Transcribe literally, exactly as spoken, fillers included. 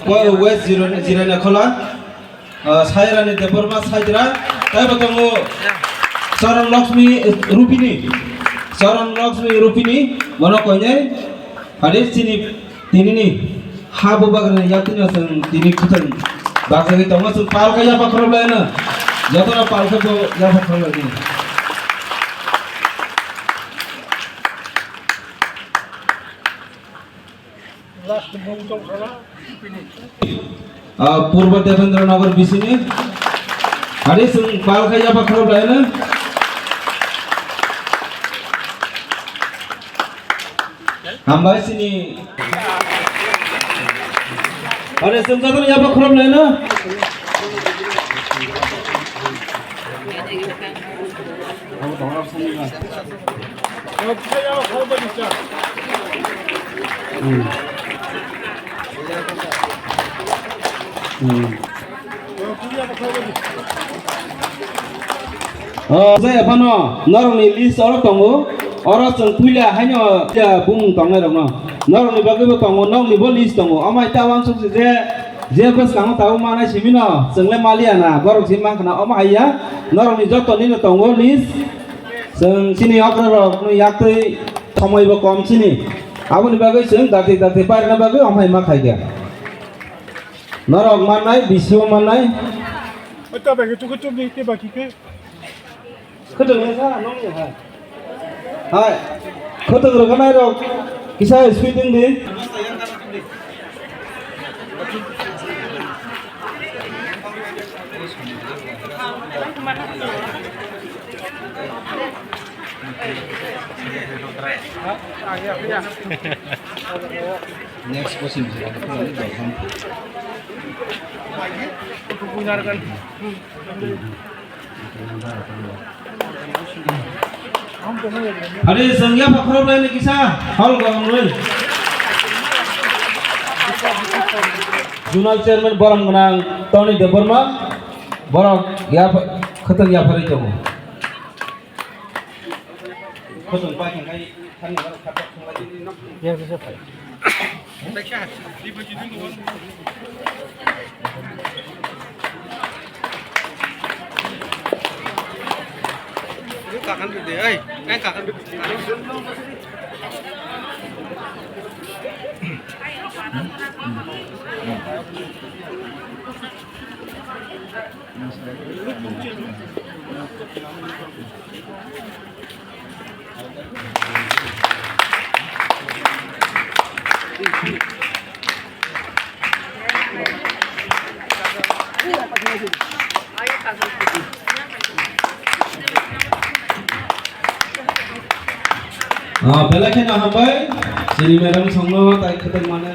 West Jirania Khola, ah, Sairani Debbarma Saidra, taibo tongo Charan Lakshmi Rupini, Charan Lakshmi Rupini, bono koinai, ade chini tinini ha bubagrani yaktwino chwng tini khwthwng bakjagwi tongo, chwng palkha yapha khorop laino, jotono palkha bo yapha khorop laino. Ah, Purba Devendra Nagar bisini. Adi sung pal kaya pakro blaina. Hambai sini. Adi sung jadon ya pakro blaina. Oh, jai phano norokni list oro tongo. Oro chwng puila haino puila bumung tongnai rokno. Norokni bagwi bo tongo, nokni bo list tongo. Amai ta wansuk se je, je bwskango tabuk manai simi no, chwng le maliya na, borok si mankha na, omo hai ya. Norokni joto nino tongo list. Chwng chini okra rok no yaktwi somoi bo kom chini. Aboni bagwi chwng dakti dakti parina bagwi omo hai ma khaikha. Norok mannai, bisibo mannai. Oi, ta bai khe, tu khe, tu khe, te bai khe. Khwtwng wngkha, nokni hai. Hai. Khwtwng rwkhanai rok kisa sweet wng di. Next question. Ani sengya pakhoro lai ni kisa hol gong roi. Zonal chairman borom gnang Tony Debbarma, borok ya khotong ya pharwi tongo. Khotong pai khe kai thani borok khatok thang lai. Ya bisa pai. Kakan bide, ai, ai kakan bide. Ah, belai kheno hambai, chini madam songno tai khwtwng mane.